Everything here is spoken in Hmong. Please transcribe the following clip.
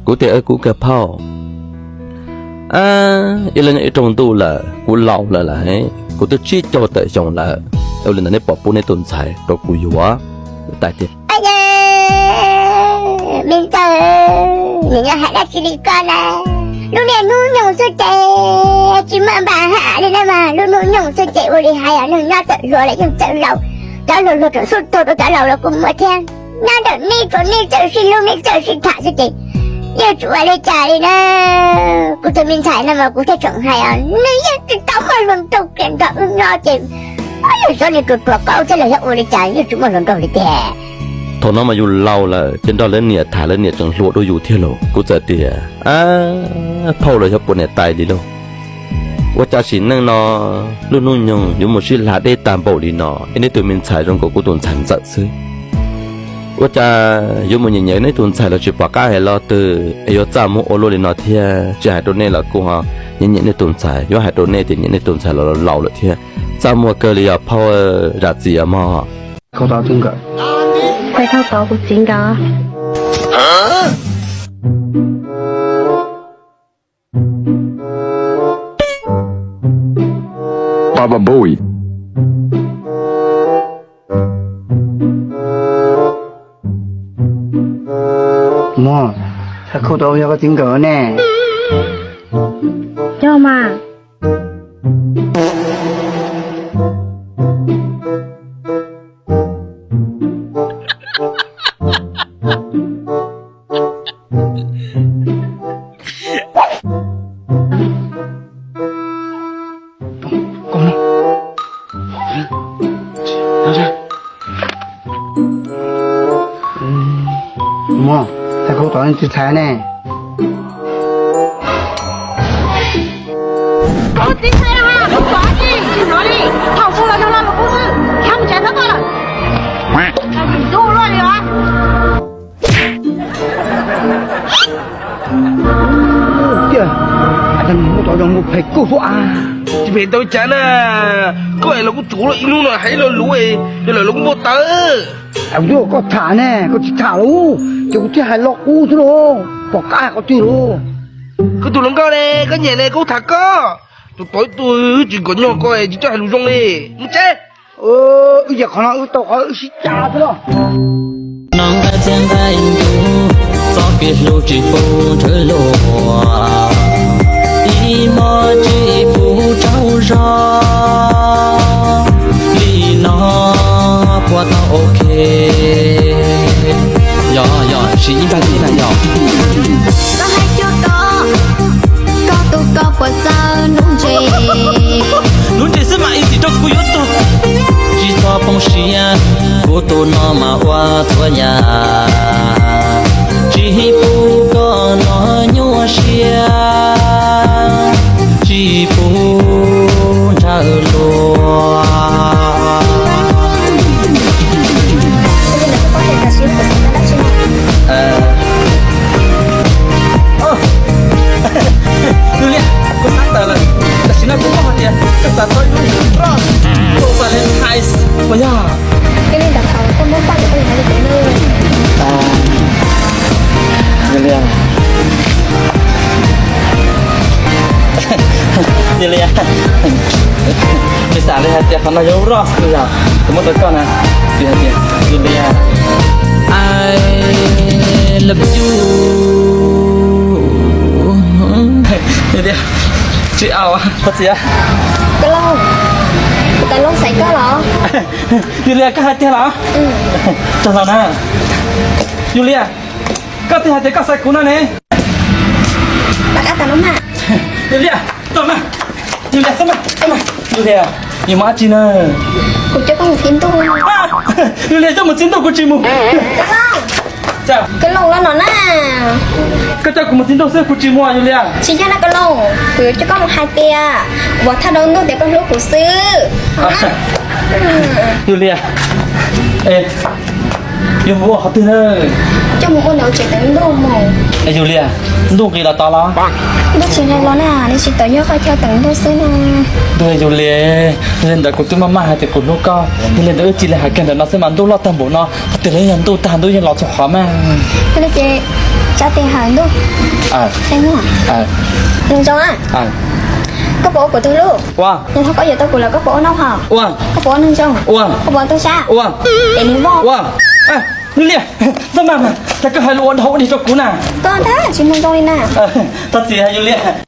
Kuv tias, Kuv kawg phauj, ib leeg nyob ib rooj ntuj lawm, kuv laus lawm lawm, kuv twb tsib caug tawm xyoo lawm, ua li ntawd neb puas pub neb tus ntxhais rau kuv yuav? Tais tias, Me ntxawg, nws nyob hais dab tsi li koj na? Lub niaj hnub nyoog xwb ces tsis muaj npam ham li na mas, lub hnub nyoog xwb ces ua li hais os, neeg nyob txawm hluas los yeej txawj laus, cov hluas hluas tseem xub tau rau cov laus los kuj muaj thiab. Nyob ntawm nej tsuas nej txawj sib hlub nej txawj sib tham xwb ces yeej tsis ua li cas li na. Kuv tus me ntxhais no mas kuv thiaj tseem hais os, nws yeej tsis tau muaj hluas nraug kiag nrog wb nyob ces yog xyov nws ruam ruam qauj thiab los yog ua li cas yeej tsis muaj hluas nraug li tiag. Thaum no mas yus laus lawm ces nrog lawv niam tham lawv niam tseem hluas dua yus thiab lauj. Kuv txawm tias, Phauj los yog puas niam tais li lauj? Ua cas sim neej no lub hnub nyoog yuav mus sib hla deb tag npaum li no, es neb tus me ntxhais zoo nkaus kuv tus ntxhais ntxawm xwb. Ua cas yuav mus nyiam nyiam neb tus ntxhais los tsis pom qab hais lo twg es yuav txaj muag ua luaj li no thiab? Tsis hais rau nej los kuj ho nyiam nyiam nej tus ntxhais, yuav hais rau nej tias nyiam nej tus ntxhais los laus lawm thiab. Txaj muag kawg li os phauj, zam txim os mog. Thauj tod kuv txiv nkawd. Papa Bowie. Mog, thauj khau tod yog koj txiv nkawd ne? Yog mas. Mog, thauj khau tod tsis thaiv ne. Koj txiv ntxhais, koj txiv ntxhais, tsis hnov li, thaum ub los yog lo lus qub xwb, txhob mus tsev thab koj lawm. Tsis ntub luaj li os. Tiag, mus tod zoo mus phem kuj tuaj a. Tsis phem tau cas na, koj es los kuj tsum ib hnub no hais lo lus es yog lawm los kuj npau taws. Kuv twb kom koj tham ne, koj tsis tham lauj, ces kuv thiaj hais lo qub xwb lauj, pom qab hais qhov twg lauj. Koj tus hluas nkauj ne, koj nyiam ne, koj tham koj. Tus tod ib tug tsis kom nyob koj tsis coj hais lus zoo li. Mus tsev. Wb ces qhov no wb tau qhov wb sib cav xwb lauj. No nqaij txiag nqaij ntuj, txoj kev hlub tsis pub nrhawv luag, ib hmos tsis pub tsaug zog, li no puas tau ok? Yog, yog, siv ib npaj tib na yog. Koj hais cuag koj, koj tus koj puas txawj nuv ntses? Nuv ntses xwb mas easy rau kuv yuav tug. Tsis txhob poob siab, kuv tus no mas ua txhua yam, tsis pub koj no nyuaj siab, tsis pub nrhawv luag. Yus Liaj, kuv xav tawm lawm, tam sim no kuv paub hais tias koj xav tau ib lub roj Valentine puas yog? Yus Liaj, Yus Liaj, nws xav li hais tias qhov no yog lub roj xwb yog, kuv muab rau koj na, vim hais tias Yus Liaj, I love you. Yus Liaj, tsis au, koj txiv. Koj Looj, kuv tais Looj xaiv koj los? Yus Liaj, koj hais tiag los? Tag los na. Yus Liaj, koj twb hais tias koj xaiv kuv no ne. Yus Liaj, tau mas. Yus Liaj, xab mas, xab mas. Yus Liaj, yus mus dab tsi na? Kuv coj koj mus txi ntuj. Yus Liaj, coj mus txi ntuj kuv tsis mus. Koj Looj los no na. Koj coj kuv mus txi ntuj xwb kuv tsis mus Yus Liaj. Tsis yog na Koj Looj, kuv yuav coj koj mus hais tias, ua thaj rau ntuj tias koj hlub kuv xwb. Yus Liaj, yuav mus ua qhov twg na? Coj mus ua ntawm tsev teev ntuj mus. Yus Liaj, ntuj nqis los tod los? Ntuj tsis nqis los na, nws tsis tawm, yog koj coj teev ntuj xwb na. Ntuj, Yus Liaj, yog li ntawd kuv twb maj maj hais tias kuv hlub koj, yog li ntawd wb cia li hais kiag ntawm no xwb mas, ntuj loj tag npaum no, qhov twg los yog ntuj tag, ntuj yeej los txhua qhov mas. Yog li ces Sab tes hawm ntuj. Ua, Neeg zoo a, koj puas ua kuv tus hlub? Ua, Nws thaum koj yuav tau kuv lawm koj puas ua noj haus? Ua, Koj puas ua neeg zoo? Ua, Koj puas ua tub sab? Ua, Pem li voj. Ua, Yus Liaj, txhob mas, cas koj hais lus ua dhau ua dig rau kuv na. Koj ntag tsis mloog zoo li na. Thov txim Yus Liaj.